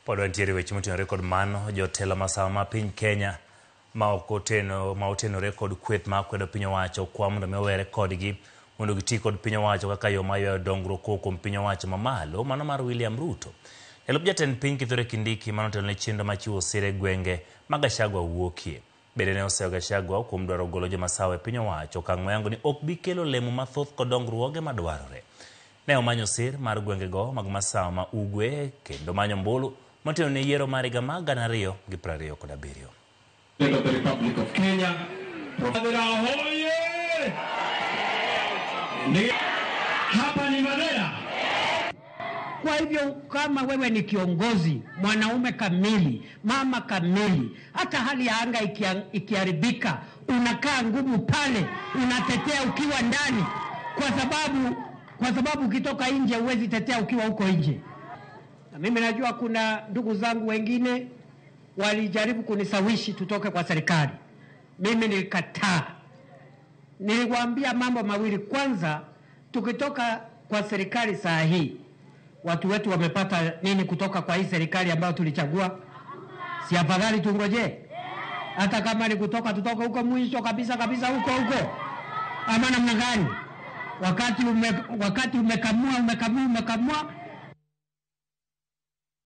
Pod wantiere weche motenore kod mano, jotelo masawa ma piny Kenya ma ok oteno ma otenore kod kweth ma kwedo piny owacho kwa mondo mi owere kodgi mondo giti kod piny owacho kaka yo mar ywayo dongruok kowuok kuom piny owacho mamalo mano mar William Ruto. Jalup jatend piny Kithure Kindiki manotelo ne chenro mar chiwo sir e gwenge ma Gachagua wuokie. Bende ne oseyo Gachagua kuom dwaro golo jomasawa e piny owacho, okang' moyango ni ok bi kelo lemo mathoth kod dongruoge madwarore. Ne omanyo sir mar gwengego mag masawa ma ugwe kendo manyo ombulu motelo ne yiero mar higa mar 2027. President of the Republic of Kenya. Madera hoye! Ni hapa ni Madera. Kwa hivyo kama wewe ni kiongozi, mwanaume kamili, mama kamili, hata hali ya anga ikiharibika, unakaa ngumu pale, unatetea ukiwa ndani, kwa sababu ukitoka nje huwezi tetea ukiwa huko nje. Na mimi najua kuna ndugu zangu wengine walijaribu kunisawishi tutoke kwa serikali. Mimi nilikataa. Niliwaambia mambo mawili. Kwanza, tukitoka kwa serikali saa hii, watu wetu wamepata nini kutoka kwa hii serikali ambayo tulichagua? Si afadhali tungoje? Hata kama ni kutoka, tutoke huko mwisho kabisa kabisa, huko huko, ama namna gani? Wakati umekamua umekamua umekamua,